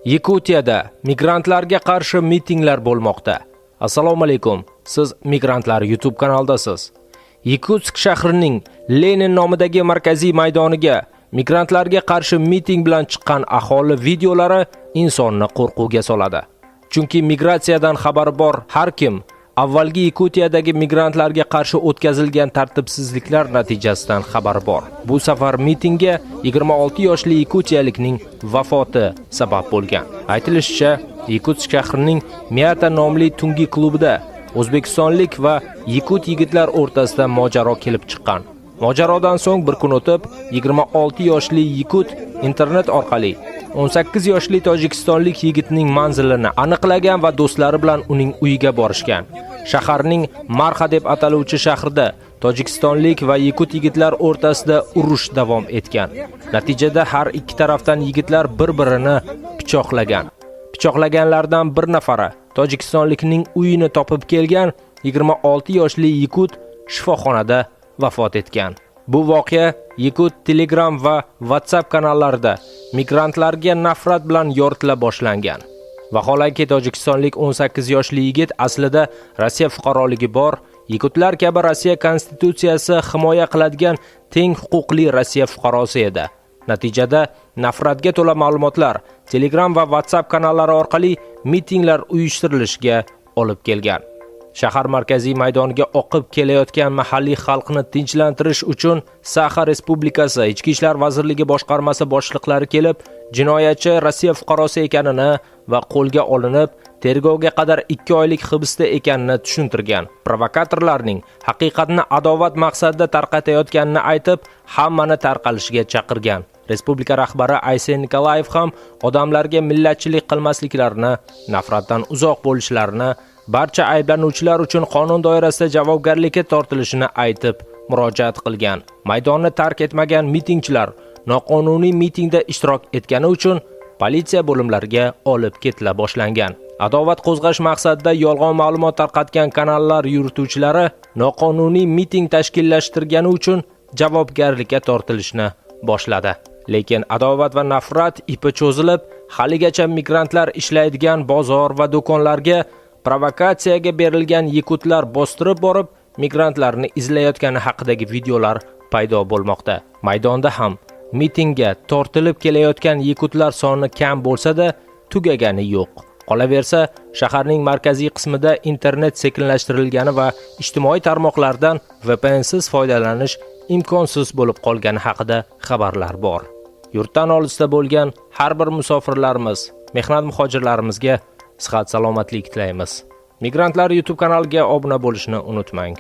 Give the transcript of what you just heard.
Yakutiyada migrantlarga qarshi mitinglar bo'lmoqda. Assalomu alaykum. Siz Migrantlar YouTube kanalidasiz. Yakutsk shahrining Lenin nomidagi markaziy maydoniga migrantlarga qarshi miting bilan chiqqan aholi videolari insonni qo'rquvga soladi. Chunki migratsiyadan xabari bor har kim avvalgi Yakutiyadagi migrantlarga qarshi o'tkazilgan tartibsizliklar natijasidan xabari bor. Bu safar mitingga 26 yoshli yakutiyalikning vafoti sabab bo'lgan. Aytilishicha, Yakutsk shahrining Miata nomli tungi klubida o'zbekistonlik va yakut yigitlar o'rtasida mojaro kelib chiqqan. Mojarodan so'ng bir kun o'tib, 26 yoshli yakut internet orqali 18 yoshli tojikistonlik yigitning manzilini aniqlagan va do'stlari bilan uning uyiga borishgan. Shaharning Marxa deb ataluvchi shahrida tojikistonlik va yakut yigitlar o'rtasida urush davom etgan. Natijada har ikki tarafdan yigitlar bir-birini pichoqlagan. Pichoqlaganlardan bir nafari tojikistonlikning uyini topib kelgan 26 yoshli yakut shifoxonada vafot etgan. Bu voqea Yakut Telegram va WhatsApp kanallarida migrantlarga nafrat bilan yoritila boshlangan. Vaholanki, tojikistonlik 18 yoshli yigit aslida Rossiya fuqaroligi bor, yakutlar kabi Rossiya konstitutsiyasi himoya qiladigan teng huquqli Rossiya fuqarosi edi. Natijada nafratga to'la ma'lumotlar Telegram va WhatsApp kanallari orqali mitinglar uyushtirilishiga olib kelgan. Shahar markaziy maydoniga oqib kelayotgan mahalliy xalqni tinchlantirish uchun Saxa Respublikasi Ichki ishlar vazirligi boshqarmasi boshliqlari kelib, jinoyatchi Rossiya fuqarosi ekanini va qo'lga olinib, tergovga qadar 2 oylik hibsda ekanini tushuntirgan. Provokatorlarning haqiqatni adovat maqsadida tarqatayotganini aytib, hammani tarqalishiga chaqirgan. Respublika rahbari Aysen Nikolayev ham odamlarga millatchilik qilmasliklarini, nafratdan uzoq bo'lishlarini, barcha ayblanuvchilar uchun qonun doirasida javobgarlikka tortilishini aytib murojaat qilgan. Maydonni tark etmagan mitingchilar noqonuniy mitingda ishtirok etgani uchun politsiya bo'limlariga olib ketila boshlangan. Adovat qo'zg'ash maqsadida yolg'on ma'lumot tarqatgan kanallar yurituvchilari noqonuniy miting tashkillashtirgani uchun javobgarlikka tortilishni boshladi. Lekin adovat va nafrat ipi cho'zilib, haligacha migrantlar ishlaydigan bozor va do'konlarga provokatsiyaga berilgan yakutlar bostirib borib, migrantlarni izlayotgani haqidagi videolar paydo bo'lmoqda. Maydonda ham mitingga tortilib kelayotgan yakutlar soni kam bo'lsa-da, tugagani yo'q. Qolaversa, shaharning markaziy qismida internet sekinlashtirilgani va ijtimoiy tarmoqlardan VPNsiz foydalanish imkonsiz bo'lib qolgani haqida xabarlar bor. Yurtdan olisda bo'lgan har bir musofirlarimiz, mehnat muhojirlarimizga sihat salomatlik tilaymiz. Migrantlar YouTube kanaliga obuna bo'lishni unutmang.